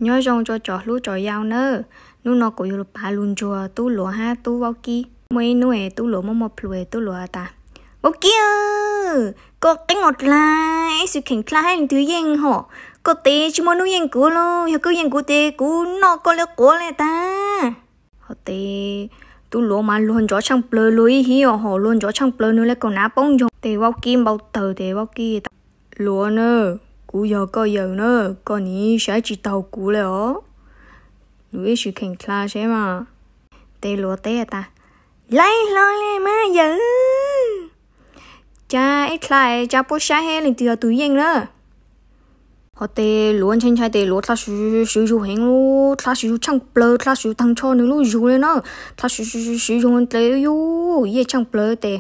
Nyob zoo rau cov hlub cov yau nawb. Hnub no kuv yuav los pav lus ntsuag tub Luav hab tub Vaub Kib. Muaj ib hnub es tub Luav muaj muaj plhus es tub Luav tas, Vaub Kib, koj qeeb ua dlaag, ib txwm kheem dlha hab leej twg yeej hom, koj tes tsis muaj hnub yeej kuv los, yog koj yeej kuv tes kuv noj koj li quav li tag. Hos tes tub Luav mas luag ntsov tshaaj plawg, luag ib hib os hom luag ntsov tshaaj plawg, nwg le kaum nav poob ntsoo. Tes Vaub Kib npau tawg tes Vaub Kib tas, Luav na, kuv yog koj yawm na, koj nim saib tsis taug kuv le os. Luav ib txwm kheem dlha seb mas. Tes Luav teb tas, Laib hlo le mas yawm, cas ib dlha es tsis puab saib hab leej twg yog tug yeej na. Hos tes Luav ntshai ntshai tes Luav dlha swv swv zug heev, dlha swv zug tshaaj plawg, dlha swv taag nrho nwg lub zug le na, dlha swv swv swv swv zug tes yug yej tshaaj plawg tes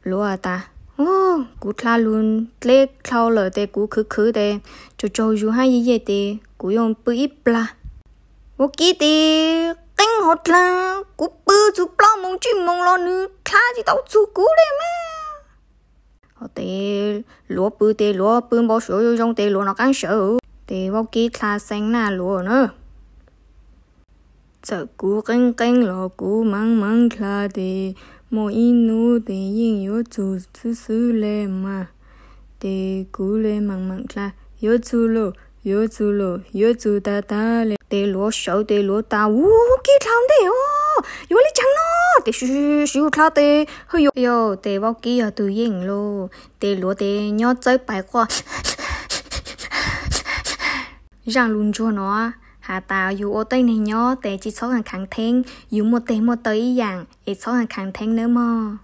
Luav tas, Kuv dlha lug dleb dlhau lawm tes kuv khwv khwv tes tsaug tsaug zug hab yej yej tes kuv yuav pw ib plag. Vaub Kib tes qeeb hov dlaag, kuv pw txug plaub moos tsib moos los nwg dlha tsis tau txug kuv le mas. Hos tes Luav pw tes Luav pw npau suav zoo zoo tes Luav nov qaab sawv, tes Vaub Kib dlha xeeb naj Luav na. Txawm kuv qeeb qeeb los kuv maam maam dlha tes muaj ib nub tes yeej yuav txug xwb xwb le mas. Tes kuv le maam maam dlha, yuav txug lauj, yuav txug lauj, yuav txug tag tag le. Tes Luav sawv tes Luav tas, Ua, Vaub Kib dlha ntej os, yuav le caag no? Tes swv swv dlha tes hwj yuav, yog tes Vaub Kib yog tug yeej lauj. Tes Luav tes nyob txawb pais quaj. Zaaj lug ntsuag no has tas yug ua tej neeg nyob tes tsis txhob khav khav theeb, yug muaj teg muaj taw ib yaam es txhob khav khav theeb nawb mog.